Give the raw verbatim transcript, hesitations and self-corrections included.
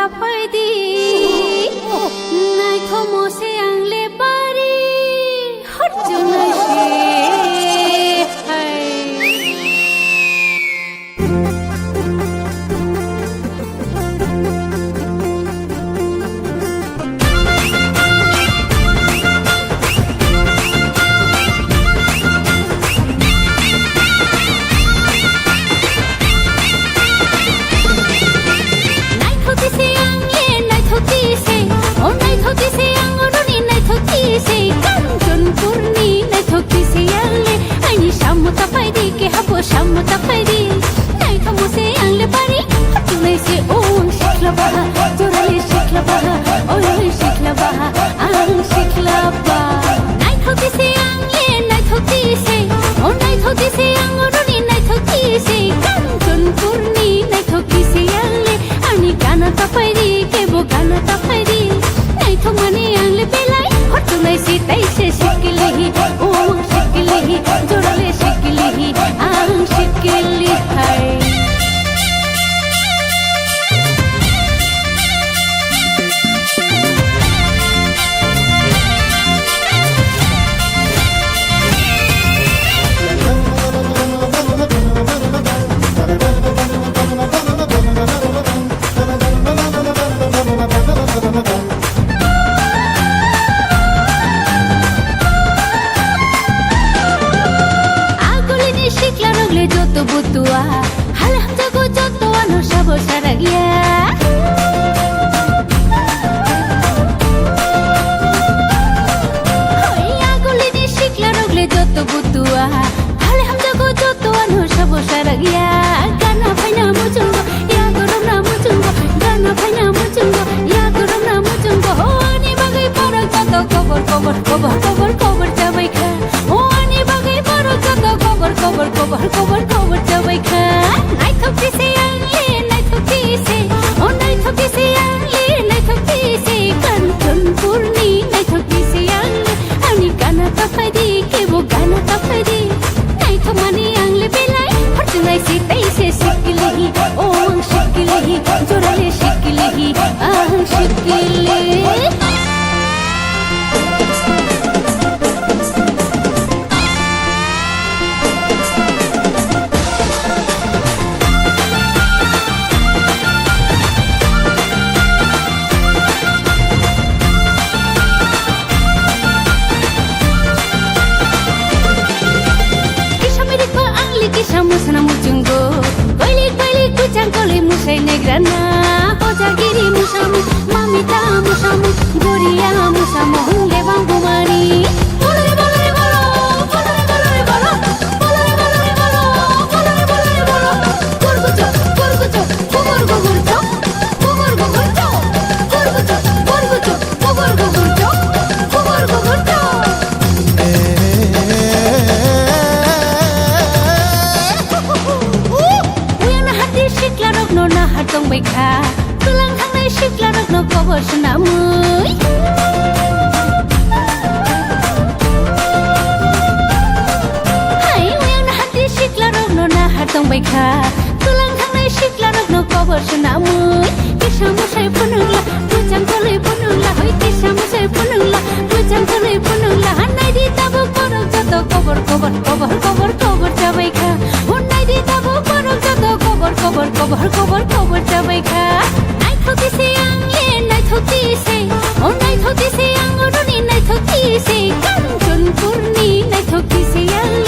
Phaidi, naithomo se ang le bari, horchunai se hai. Naithok di se ang le, naithok di se, o naithok di se ang, o noni naithok di se, Kanchanpurni naithok di se ang le, aini samo ta phaidi, kehabo samo ta phaidi. Naithomo se ang le bari, horchunai se o ang sikla baha, jorale sikla baha, oi oi sikla baha, ang sikla baha. Naithok di se ang le, naithok di se, o naithok di se ang, o noni naithok di se, Kanchanpurni naithok di se ang le, ani gana ta phaidi, kebo gana ta phaidi. Naithokmani ang le belai, horchunai se tai se sikilihi, o ang sikilihi, jorale sikilihi, ang sikili hai. Agulini siklarok le joto butua, hal hamjago joto ano sabo saragya. Hoi agulini siklarok le joto butua, hal hamjago joto ano sabo saragya. Gana phaina muchungo, yago romna muchungo, gana phaina muchungo, yago romna muchungo. Ho ani bagwi borok joto kobor, kobor, kobor, kobor, kobor chabai kha. O ani bagwi borok joto kobor, kobor, kobor, kobor, kobor chabai kha. Naithok di se ang le, naithok di se. O naithok di se ang le, naithok di se. Kanchanpurni naithok di se ang le. Ani gana ta phaidi, kebo gana ta phaidi. Naithokmani ang le belai, horchunai se tai se sikilihi. O ang sikilihi, jorale sikilihi, ang sikili. Kisa mirik ba ang le kisa musana muchungo. Koilik koilik kuchang koloi musai negrana. Hojagiri musamu, mamita musamu, goria musamu, hungle bang bumani. Bolore bolore bolo, bolore bolore bolo, bolore bolore bolo, bolore bolore bolo. Gurgucho, gurgucho, gugor gugurcho, gugor gugurcho, gurgucho, gurgucho. Gogor gogor chok, gogor gogor chok. Uyana hati siklarokno nahar tongbai kha. Kwlang thangnai siklarokno kobor swnamwi. Hai, uyana hati siklarokno nahar tongbai kha. Kwlang thangnai siklarokno kobor swnamwi. Kisa musai phunukla, bwchang koloi phunukla, hoi kisa musai phunukla, bwchang koloi phunukla. Hanai di tabuk borok joto kobor, kobor, kobor, kobor, kobor chabai kha. Honai di tabuk borok joto kobor, kobor, kobor, kobor, kobor chabai kha. Naithok di se ang le, naithok di se. O naithok di se ang, o noni naithok di se. Kanchanpurni naithok di se ang le.